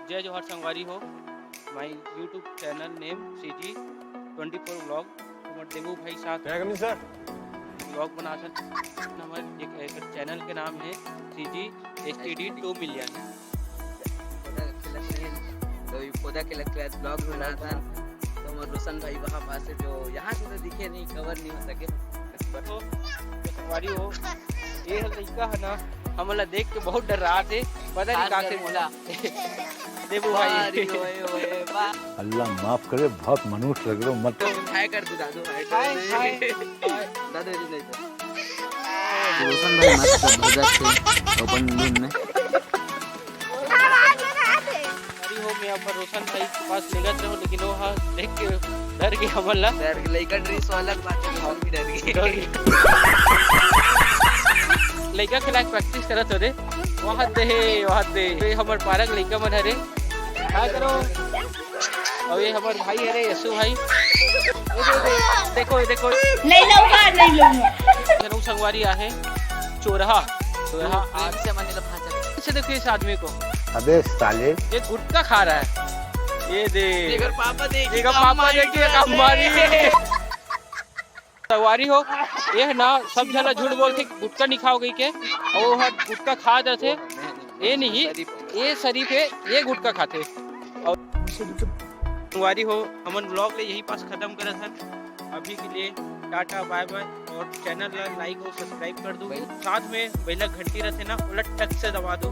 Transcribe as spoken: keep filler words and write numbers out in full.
जय जोहार संगवारी हो, my YouTube channel name CG twenty four vlog। हमर देबू भाई साथ क्या करनी सर? vlog बनाथन। हमर एक, एक channel के नाम है CG STD two million। पौधा खिलत रहिन, तो ये पौधा खिलत के बाद vlog बनाथन। तो हमर रोशन भाई वहाँ पास है, जो यहाँ से तो दिखे नहीं, cover नहीं हो सके। तो संगवारी हो, ये ह लइका है ना, हमला देख के बहुत डर्रात हे, पता नहीं का से। मोला। देबू भाई। अरे ओए ओए बा। अल्लाह माफ करे, बहुत मनुष्य लग रहे हो, मत तो हाय कर दे दादू, हाय कर हाय, दे। हाय। दादू इधर नहीं तो। रोशन भाई मस्त भगत थे अपन दिन में। अरे हो, मैं अपन रोशन भाई के पास लेगत रहूं, लेकिन वो हा देख के डर के हमन ला। डर के लइका dress वाला बात है, हम भी डर गए। डर गए। लइका खिलाफ practice करत हो रे। वहाँ दे हे, वहाँ दे। ये हमर पारक लइका मन हरे। हाय करो। और ये हमर भाई हरे, यसु भाई। ये दे, दे। देखो, ये देखो। नहीं लूंगा, नहीं लूंगा। जरूर संगवारी आहे। चोरहा। चोरहा। प्रेम से मने ला भांचा। अच्छा, देखो इस आदमी को। अबे साले। ये गुटखा खा रहा है। ये दे। अगर पापा देख देखो पापा देखिए, हमारी। संगवारी हो, ये है ना, सब झन ला झूठ बोलथे कि गुटखा नहीं खाओ कहिके, और वो ह गुटखा खा जाथे। ये नहीं, ये शरीफ है, ये गुटखा खाथे। और संगवारी हो, हमन vlog ले यही पास खत्म करत हन। अभी के लिए टाटा, bye bye, और channel ला like और subscribe कर दू। साथ में बेला घंटी रहते ना, ओला टक से दबा दू।